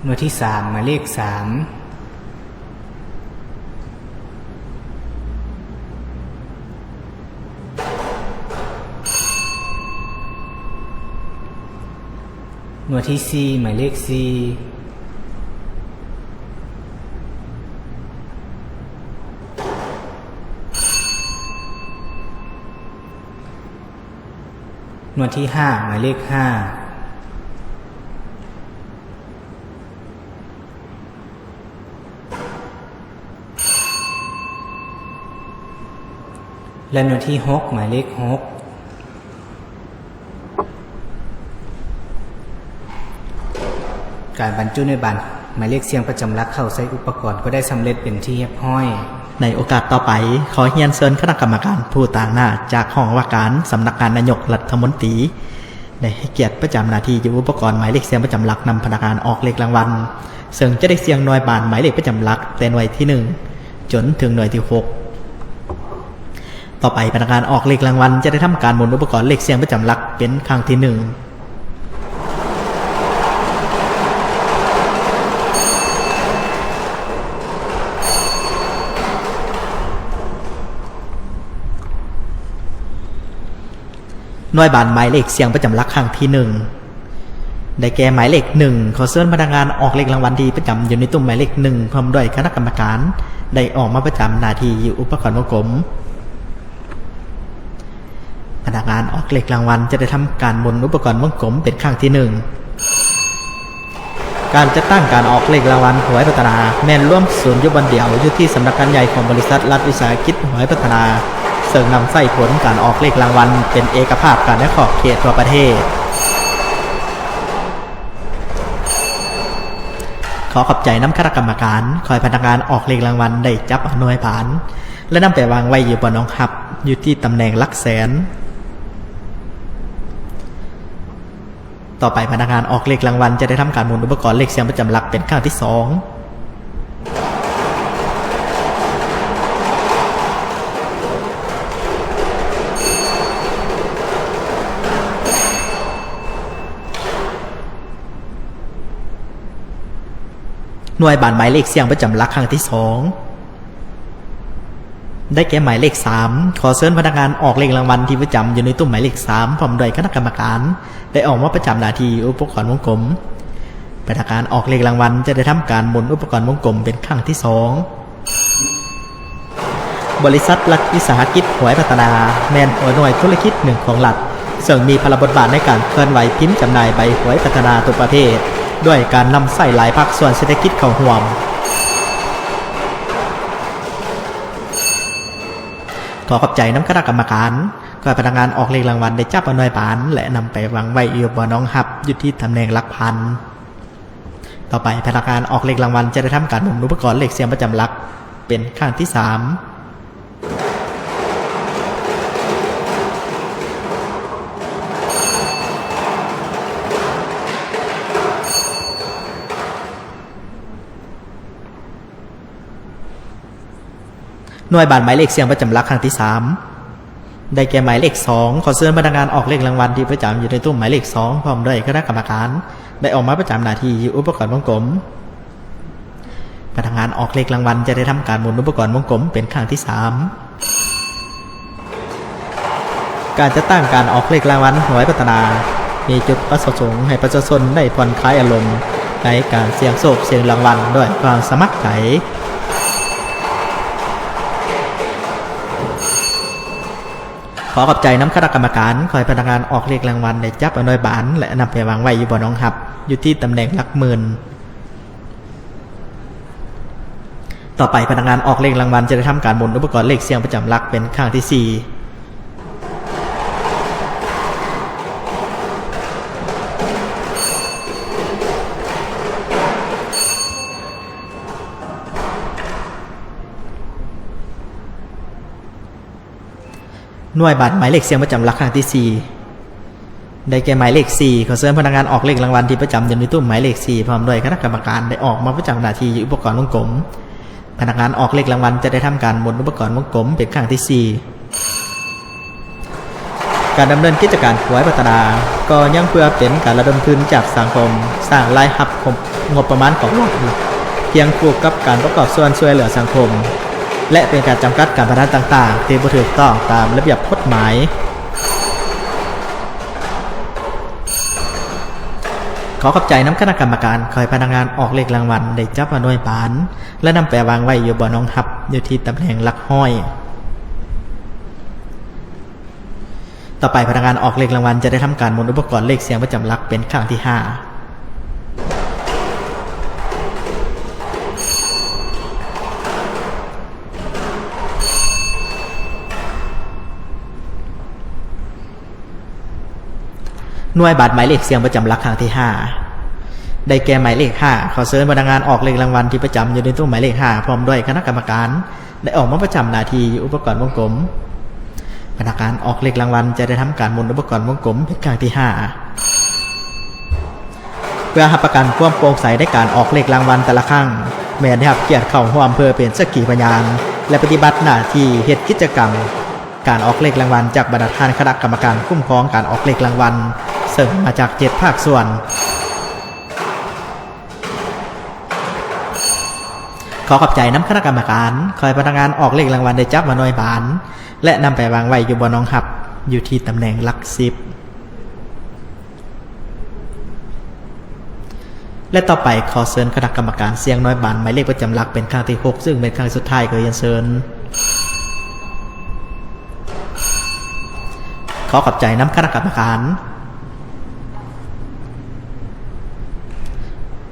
ໜ່ວຍທີສາມ ໝາຍເລກສາມ. ໜ່ວຍທີສີ່ ໝາຍເລກສີ່. ໜ່ວຍທີຫ້າ ໝາຍເລກຫ້າ ແລະ ໜ່ວຍທີຫົກ ໝາຍເລກຫົກ. ການບັນຈຸໜ່ວຍບານໝາຍເລກສ່ຽງປະຈຳຫຼັກເຂົ້າໃສ່ອຸປະກອນກໍໄດ້ສຳເລັດເປັນທີ່ຮຽບຮ້ອຍ. ໃນໂອກາດຕໍ່ໄປ, ຂໍຮຽນເຊີນຄະນະກຳມະການຜູ້ຕາງໜ້າຈາກຫ້ອງວ່າການສຳນັກງານນາຍົກລັດຖະມົນຕີ ໄດ້ໃຫ້ກຽດປະຈຳໜ້າທີ່ຢູ່ອຸປະກອນໝາຍເລກສ່ຽງປະຈຳຫຼັກນຳພະນັກງານອອກເລກລາງວັນ, ເຊິ່ງຈະໄດ້ສ່ຽງໜ່ວຍບານໝາຍເລກປະຈຳຫຼັກແຕ່ໜ່ວຍທີໜຶ່ງຈົນເຖິງໜ່ວຍທີຫົກ. ຕໍ່ໄປ, ພະນັກງານອອກເລກລາງວັນຈະໄດ້ທຳການໝູນອຸປະກອນເລກສ່ຽງປະຈຳຫຼັກເປັນຄັ້ງທີໜຶ່ງ. ໜ່ວຍບານໝາຍເລກສ່ຽງປະຈຳຫຼັກຄັ້ງທີໜຶ່ງ ໄດ້ແກ່ໝາຍເລກໜຶ່ງ. ຂໍເຊີນພະນັກງານອອກເລກລາງວັນທີ່ປະຈຳຢູ່ໃນຕຸ້ມໝາຍເລກໜຶ່ງ ພ້ອມດ້ວຍຄະນະກຳມະການ ໄດ້ອອກມາປະຈຳໜ້າທີ່ຢູ່ອຸປະກອນວົງກົມ. ພະນັກງານອອກເລກລາງວັນຈະໄດ້ທຳການໝູນອຸປະກອນວົງກົມເປັນຄັ້ງທີໜຶ່ງ. ການຈັດຕັ້ງການອອກເລກລາງວັນຫວຍພັດທະນາ ແມ່ນລວມສູນຢູ່ບ່ອນດຽວ ຢູ່ທີ່ສຳນັກງານໃຫຍ່ຂອງບໍລິສັດລັດວິສາຫະກິດຫວຍພັດທະນາ, ເຊິ່ງນຳໃຊ້ຜົນການອອກເລກລາງວັນເປັນເອກະພາບກັນໃນຂອບເຂດທົ່ວປະເທດ. ຂໍຂອບໃຈນຳຄະນະກຳມະການ, ຂໍໃຫ້ພະນັກງານອອກເລກລາງວັນໄດ້ຈັບເອົາໜ່ວຍບານ ແລະ ນຳໄປວາງໄວ້ຢູ່ບ່ອນຮອງຮັບ ຢູ່ທີ່ຕຳແໜ່ງຫຼັກແສນ. ຕໍ່ໄປ, ພະນັກງານອອກເລກລາງວັນຈະໄດ້ທຳການໝູນອຸປະກອນເລກສ່ຽງປະຈຳຫຼັກເປັນຄັ້ງທີສອງ. ໜ່ວຍບານໝາຍເລກສ່ຽງປະຈຳຫຼັກຄັ້ງທີສອງ ໄດ້ແກ່ໝາຍເລກສາມ. ຂໍເຊີນພະນັກງານອອກເລກລາງວັນທີ່ປະຈຳຢູ່ໃນຕຸ້ມໝາຍເລກສາມ ພ້ອມດ້ວຍຄະນະກຳມະການ ໄດ້ອອກມາປະຈຳໜ້າທີ່ຢູ່ອຸປະກອນວົງກົມ. ພະນັກງານອອກເລກລາງວັນຈະໄດ້ທຳການໝູນອຸປະກອນວົງກົມເປັນຄັ້ງທີສອງ. ບໍລິສັດລັດວິສາຫະກິດຫວຍພັດທະນາ ແມ່ນຫົວໜ່ວຍທຸລະກິດໜຶ່ງຂອງລັດ ເຊິ່ງມີພາລະບົດບາດໃນການເຄື່ອນໄຫວພິມຈຳໜ່າຍໃບຫວຍພັດທະນາທຸກປະເພດ ດ້ວຍການນຳໃຊ້ຫຼາຍພາກສ່ວນເສດຖະກິດເຂົ້າຮ່ວມ. ຂໍຂອບໃຈນຳຄະນະກຳມະການ. ຂໍໃຫ້ພະນັກງານອອກເລກລາງວັນໄດ້ຈັບເອົາໜ່ວຍບານ ແລະ ນຳໄປວາງໄວ້ຢູ່ບ່ອນຮອງຮັບ ຢູ່ທີ່ຕຳແໜ່ງຫຼັກພັນ. ຕໍ່ໄປ, ພະນັກງານອອກເລກລາງວັນຈະໄດ້ທຳການໝູນອຸປະກອນເລກສ່ຽງປະຈຳຫຼັກເປັນຄັ້ງທີສາມ. ໜ່ວຍບານໝາຍເລກສ່ຽງປະຈຳຫຼັກຄັ້ງທີສາມ ໄດ້ແກ່ໝາຍເລກສອງ. ຂໍເຊີນພະນັກງານອອກເລກລາງວັນທີ່ປະຈຳຢູ່ໃນຕຸ້ມໝາຍເລກສອງ ພ້ອມດ້ວຍຄະນະກຳມະການ ໄດ້ອອກມາປະຈຳໜ້າທີ່ຢູ່ອຸປະກອນວົງກົມ. ພະນັກງານອອກເລກລາງວັນຈະໄດ້ທຳການໝູນອຸປະກອນວົງກົມເປັນຄັ້ງທີສາມ. ການຈັດຕັ້ງການອອກເລກລາງວັນຫວຍພັດທະນາ ມີຈຸດປະສົງໃຫ້ປະຊາຊົນໄດ້ຜ່ອນຄາຍອາລົມໃນການສ່ຽງໂຊກສ່ຽງລາງວັນດ້ວຍຄວາມສະໝັກໃຈ. ຂໍຂອບໃຈນຳຄະນະກຳມະການ. ຂໍໃຫ້ພະນັກງານອອກເລກລາງວັນໄດ້ຈັບເອົາໜ່ວຍບານ ແລະ ນຳໄປວາງໄວ້ຢູ່ບ່ອນຮອງຮັບ ຢູ່ທີ່ຕຳແໜ່ງຫຼັກໝື່ນ. ຕໍ່ໄປ, ພະນັກງານອອກເລກລາງວັນຈະໄດ້ທຳການໝູນອຸປະກອນເລກສ່ຽງປະຈຳຫຼັກເປັນຄັ້ງທີສີ່. ໜ່ວຍບານໝາຍເລກສ່ຽງປະຈຳຫຼັກຄັ້ງທີສີ່ ໄດ້ແກ່ໝາຍເລກສີ່. ຂໍເຊີນພະນັກງານອອກເລກລາງວັນທີ່ປະຈຳຢູ່ໃນຕູ້ໝາຍເລກສີ່ ພ້ອມດ້ວຍຄະນະກຳມະການ ໄດ້ອອກມາປະຈຳໜ້າທີ່ຢູ່ອຸປະກອນວົງກົມ. ພະນັກງານອອກເລກລາງວັນຈະໄດ້ທຳການໝູນອຸປະກອນວົງກົມເປັນຄັ້ງທີສີ່. ການດຳເນີນກິດຈະການຫວຍພັດທະນາ ກໍຍັງເພື່ອເປັນການລະດົມທຶນຈາກສັງຄົມ, ສ້າງລາຍຮັບງົບປະມານຂອງລັດ ຄຽງຄູ່ກັບການປະກອບສ່ວນຊ່ວຍເຫຼືອສັງຄົມ ແລະ ເປັນການຈຳກັດການພະນັນຕ່າງໆ ທີ່ບໍ່ຖືກຕ້ອງຕາມລະບຽບກົດໝາຍ. ຂໍຂອບໃຈນຳຄະນະກຳມະການ. ຂໍໃຫ້ພະນັກງານອອກເລກລາງວັນໄດ້ຈັບເອົາໜ່ວຍບານ ແລະ ນຳໄປວາງໄວ້ຢູ່ບ່ອນຮອງຮັບ ຢູ່ທີ່ຕຳແໜ່ງຫຼັກຮ້ອຍ. ຕໍ່ໄປ, ພະນັກງານອອກເລກລາງວັນຈະໄດ້ທຳການໝູນອຸປະກອນເລກສ່ຽງປະຈຳຫຼັກເປັນຄັ້ງທີຫ້າ. ໜ່ວຍບານໝາຍເລກສ່ຽງປະຈຳຫຼັກຄັ້ງທີຫ້າ ໄດ້ແກ່ໝາຍເລກຫ້າ. ຂໍເຊີນພະນັກງານອອກເລກລາງວັນທີ່ປະຈຳຢູ່ໃນຕູ້ໝາຍເລກຫ້າ ພ້ອມດ້ວຍຄະນະກຳມະການ ໄດ້ອອກມາປະຈຳໜ້າທີ່ຢູ່ອຸປະກອນວົງກົມ. ພະນັກງານອອກເລກລາງວັນຈະໄດ້ທຳການໝູນອຸປະກອນວົງກົມເປັນຄັ້ງທີຫ້າ. ເພື່ອຮັບປະກັນຄວາມໂປ່ງໃສໃນການອອກເລກລາງວັນແຕ່ລະຄັ້ງ, ແມ່ນໄດ້ຮັບກຽດເຂົ້າຮ່ວມເພື່ອເປັນສັກຂີພະຍານ ແລະ ປະຕິບັດໜ້າທີ່ເຮັດກິດຈະກຳການອອກເລກລາງວັນຈາກບັນດາທ່ານຄະນະກຳມະການຄຸ້ມຄອງການອອກເລກລາງວັນ, ເຊິ່ງມາຈາກເຈັດພາກສ່ວນ. ຂໍຂອບໃຈນຳຄະນະກຳມະການ. ຂໍໃຫ້ພະນັກງານອອກເລກລາງວັນໄດ້ຈັບມາໜ່ວຍບານ ແລະ ນຳໄປວາງໄວ້ຢູ່ບ່ອນຮອງຮັບ ຢູ່ທີ່ຕຳແໜ່ງຫຼັກສິບ. ແລະ ຕໍ່ໄປ ຂໍເຊີນຄະນະກຳມະການສ່ຽງໜ່ວຍບານໝາຍເລກປະຈຳຫຼັກເປັນຄັ້ງທີຫົກ ຊຶ່ງເປັນຄັ້ງສຸດທ້າຍ. ຂໍຮຽນເຊີນ. ຂໍຂອບໃຈນຳຄະນະກຳມະການ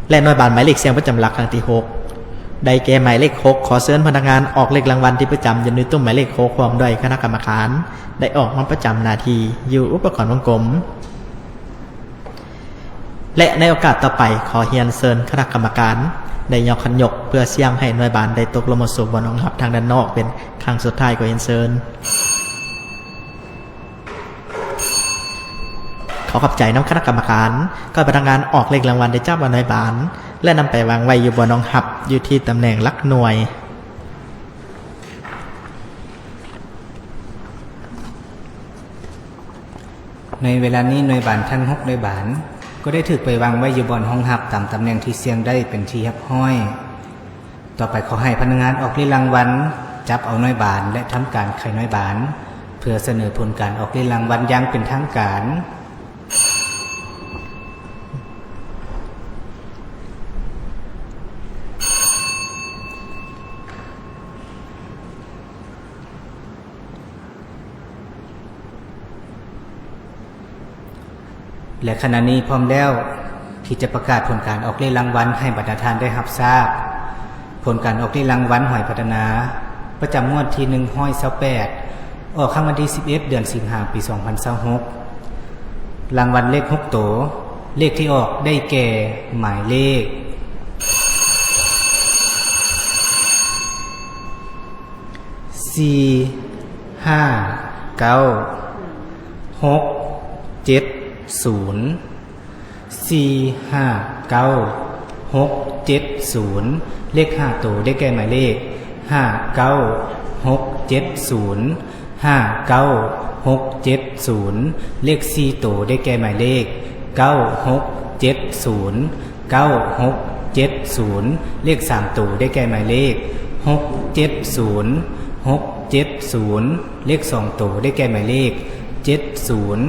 ແລະ ໜ່ວຍບານໝາຍເລກສ່ຽງປະຈຳຫຼັກຄັ້ງທີຫົກ ໄດ້ແກ່ໝາຍເລກຫົກ. ຂໍເຊີນພະນັກງານອອກເລກລາງວັນທີ່ປະຈຳຢູ່ໃນຕູ້ໝາຍເລກຫົກ ພ້ອມດ້ວຍຄະນະກຳມະການ ໄດ້ອອກມາປະຈຳໜ້າທີ່ຢູ່ອຸປະກອນວົງກົມ. ແລະ ໃນໂອກາດຕໍ່ໄປ, ຂໍຮຽນເຊີນຄະນະກຳມະການໄດ້ຍົກຂັນຍົກເພື່ອສ່ຽງໃຫ້ໜ່ວຍບານໄດ້ຕົກລົງມາສູ່ບ່ອນຮອງຮັບທາງດ້ານນອກເປັນຄັ້ງສຸດທ້າຍ. ຂໍຮຽນເຊີນ. ຂໍຂອບໃຈນຳຄະນະກຳມະການ. ຂໍໃຫ້ພະນັກງານອອກເລກລາງວັນໄດ້ຈັບເອົາໜ່ວຍບານ ແລະ ນຳໄປວາງໄວ້ຢູ່ບ່ອນຮອງຮັບ ຢູ່ທີ່ຕຳແໜ່ງຫຼັກໜ່ວຍ. ໃນເວລານີ້ ໜ່ວຍບານທັງຫົກໜ່ວຍບານ ກໍໄດ້ຖືກໄປວາງໄວ້ຢູ່ບ່ອນຮອງຮັບຕາມຕຳແໜ່ງທີ່ສ່ຽງໄດ້ເປັນທີ່ຮຽບຮ້ອຍ. ຕໍ່ໄປ ຂໍໃຫ້ພະນັກງານອອກເລກລາງວັນ ຈັບເອົາໜ່ວຍບານ ແລະ ທຳການໄຂໜ່ວຍບານ ເພື່ອສະເໜີຜົນການອອກເລກລາງວັນຢ່າງເປັນທາງການ. ແລະ ຂະນະນີ້ພ້ອມແລ້ວທີ່ຈະປະກາດຜົນການອອກເລກລາງວັນໃຫ້ບັນດາທ່ານໄດ້ຮັບຊາບ. ຜົນການອອກເລກລາງວັນຫວຍພັດທະນາ ປະຈຳງວດທີໜຶ່ງຮ້ອຍຊາວແປດ ອອກຄັ້ງວັນທີສິບເອັດ ເດືອນສິງຫາ ປີສອງພັນຊາວຫົກ. ລາງວັນເລກຫົກໂຕ, ເລກທີ່ອອກໄດ້ແກ່ ໝາຍເລກ ສີ່ຫ້າເກົ້າຫົກເຈັດສູນ ສີ່ຫ້າເກົ້າຫົກເຈັດສູນ. ເລກຫ້າໂຕໄດ້ແກ່ໝາຍເລກ ຫ້າເກົ້າຫົກເຈັດສູນ ຫ້າເກົ້າຫົກເຈັດສູນ. ເລກສີ່ໂຕໄດ້ແກ່ໝາຍເລກ ເກົ້າຫົກເຈັດສູນ ເກົ້າຫົກເຈັດສູນ. ເລກສາມໂຕໄດ້ແກ່ໝາຍເລກ ຫົກເຈັດສູນ ຫົກເຈັດສູນ. ເລກສອງໂຕໄດ້ແກ່ໝາຍເລກ ເຈັດສູນ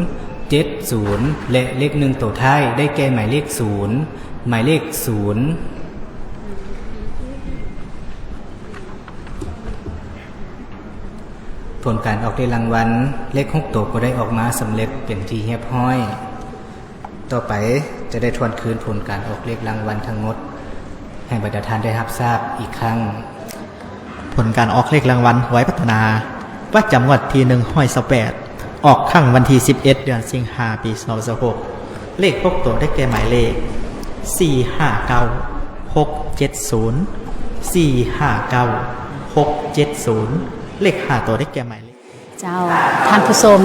ເຈັດສູນ ແລະ ເລກໜຶ່ງໂຕທ້າຍໄດ້ແກ່ໝາຍເລກ ສູນ ໝາຍເລກ ສູນ. ຜົນການອອກເລກລາງວັນເລກຫົກໂຕກໍໄດ້ອອກມາສຳເລັດເປັນທີ່ຮຽບຮ້ອຍ. ຕໍ່ໄປຈະໄດ້ທວນຄືນຜົນການອອກເລກລາງວັນທັງໝົດ ໃຫ້ບັນດາທ່ານໄດ້ຮັບຊາບອີກຄັ້ງ. ຜົນການອອກເລກລາງວັນຫວຍພັດທະນາ ປະຈຳງວດທີໜຶ່ງຮ້ອຍຊາວແປດ ອອກຄັ້ງວັນທີສິບເອັດ ເດືອນສິງຫາ ປີສອງພັນຊາວຫົກ. ເລກຫົກໂຕໄດ້ແກ່ໝາຍເລກ ສີ່ຫ້າເກົ້າຫົກເຈັດສູນ ສີ່ຫ້າເກົ້າຫົກເຈັດສູນ. ເລກຫ້າໂຕໄດ້ແກ່ໝາຍເລກ ເຈົ້າ, ທ່ານຜູ້ຊົມ,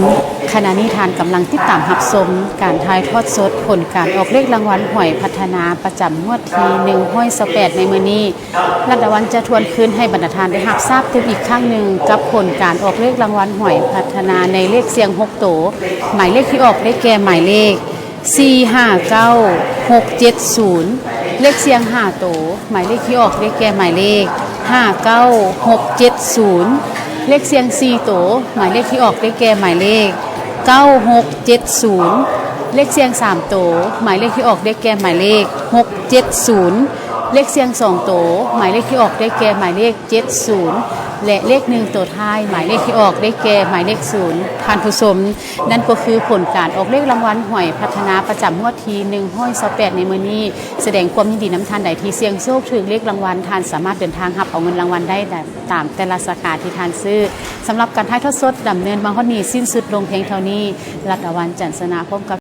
ຂະນະນີ້ທ່ານກຳລັງຕິດຕາມຮັບຊົມການຖ່າຍທອດສົດຜົນການອອກເລກລາງວັນຫວຍພັດທະນາປະຈຳງວດທີໜຶ່ງຮ້ອຍຊາວແປດໃນມື້ນີ້. ລັດດາວັນຈະທວນຄືນໃຫ້ບັນດາທ່ານໄດ້ຮັບຊາບຕື່ມອີກຄັ້ງໜຶ່ງກັບຜົນການອອກເລກລາງວັນຫວຍພັດທະນາໃນເລກສ່ຽງຫົກໂຕ, ໝາຍເລກທີ່ອອກໄດ້ແກ່ໝາຍເລກ ສີ່ຫ້າເກົ້າຫົກເຈັດສູນ ເລກສ່ຽງຫ້າໂຕ, ໝາຍເລກທີ່ອອກໄດ້ແກ່ໝາຍເລກ ຫ້າເກົ້າຫົກເຈັດສູນ ເລກສ່ຽງສີ່ໂຕ, ໝາຍເລກທີ່ອອກໄດ້ແກ່ໝາຍເລກ ເກົ້າຫົກເຈັດສູນ ເລກສ່ຽງສາມໂຕ, ໝາຍເລກທີ່ອອກໄດ້ແກ່ໝາຍເລກ ຫົກເຈັດສູນ ເລກສ່ຽງສອງໂຕ, ໝາຍເລກທີ່ອອກໄດ້ແກ່ໝາຍເລກ ເຈັດສູນ ແລະ ເລກໜຶ່ງໂຕທ້າຍ, ໝາຍເລກທີ່ອອກໄດ້ແກ່ໝາຍເລກສູນ. ທ່ານຜູ້ຊົມ, ນັ້ນກໍຄືຜົນການອອກເລກລາງວັນຫວຍພັດທະນາປະຈຳງວດທີໜຶ່ງຮ້ອຍຊາວແປດໃນມື້ນີ້. ສະແດງຄວາມຍິນດີນຳທ່ານໃດທີ່ສ່ຽງໂຊກຖືກເລກລາງວັນ, ທ່ານສາມາດເດີນທາງຮັບເອົາເງິນລາງວັນໄດ້ຕາມແຕ່ລະສາຂາທີ່ທ່ານຊື້. ສຳລັບການຖ່າຍທອດສົດດຳເນີນມາຮອດນີ້ສິ້ນສຸດລົງພຽງເທົ່ານີ້. ລັດດາວັນ ຈັນຊະນະ ພ້ອມກັບ